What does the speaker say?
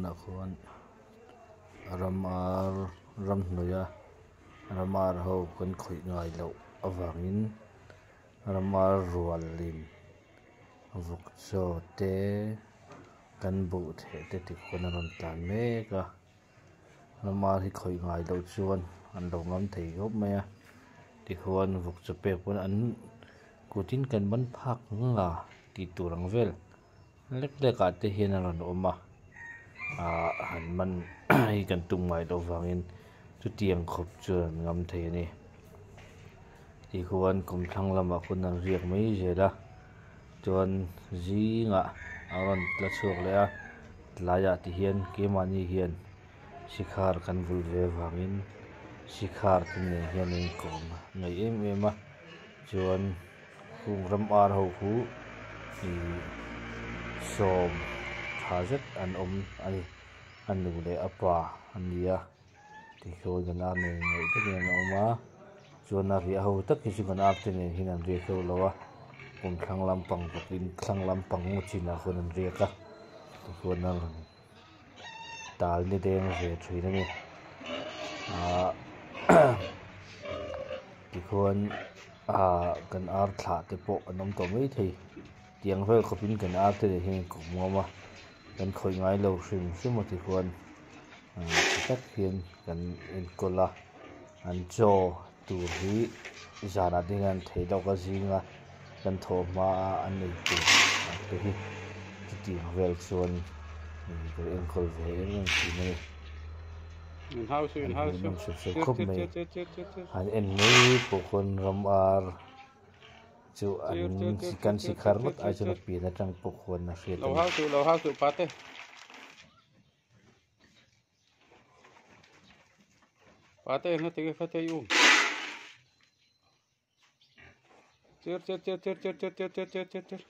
Tunah khuan ram ar ramhnuai a ram ar ho kan khawih ngai loh avangin ram ar rual in vawk chaw te kan buh theh te tikhawn a rawn tlan mek a ram ar hi khawih ngai loh chuan an lo ngam thei khawp mai a tikhuan vawk chaw pek pawn an kutin kan ban phak nga tih tur ang vel lek lek ah te hian a rawn awm a ahh han man hi kan tum ngai loh vangin chutiang khawp chuan an ngam thei a ni tikhuan kawmthlang lamah khawn an riak mai zel a chuan zingah a rawn la chhuak leh a tlaiah ti hian keimahni hian sikhar kan vulh ve avangin sikhar te nen hian an inkawm ngeih em em a chuan hung ram ar ho khu ihh sawm tha zet an awm a ni a nu leh a pa an ni a tikhuan kan ar nen ngeih takin an awm a chuan a riah ho tak hi chu kan ar te nen hian an riak deuh lo a kum thlang lampang bawkin thlang lampang ngaw chinah khawn an riak a tikhuan a rawn tal ni deng ve thin a ni ahh tikhuan ahh kan ar thlah te pawh an awm tawh maithei tiang vel khawpin kan ar te nen hian an kawm ngam a kan khawih ngai lo hrim hrim a tikhuan tha tak hian kan enkawl a an chaw tur hi zanah te hian an thei deuh a zinga kan thawh hma a an ei tur ang te hi chutiang vel chuan kan enkawl ve em em thin a ni an hmuhnawm sep sep khawp mai han en mai pawh khawn ram ar chu an kan sikhar ngawt ai chuan a pian atang pawh khuan a hriat a ni. Pate nga tige kha thei um. Cher cher cher cher cher cher cher cher cher cher cher.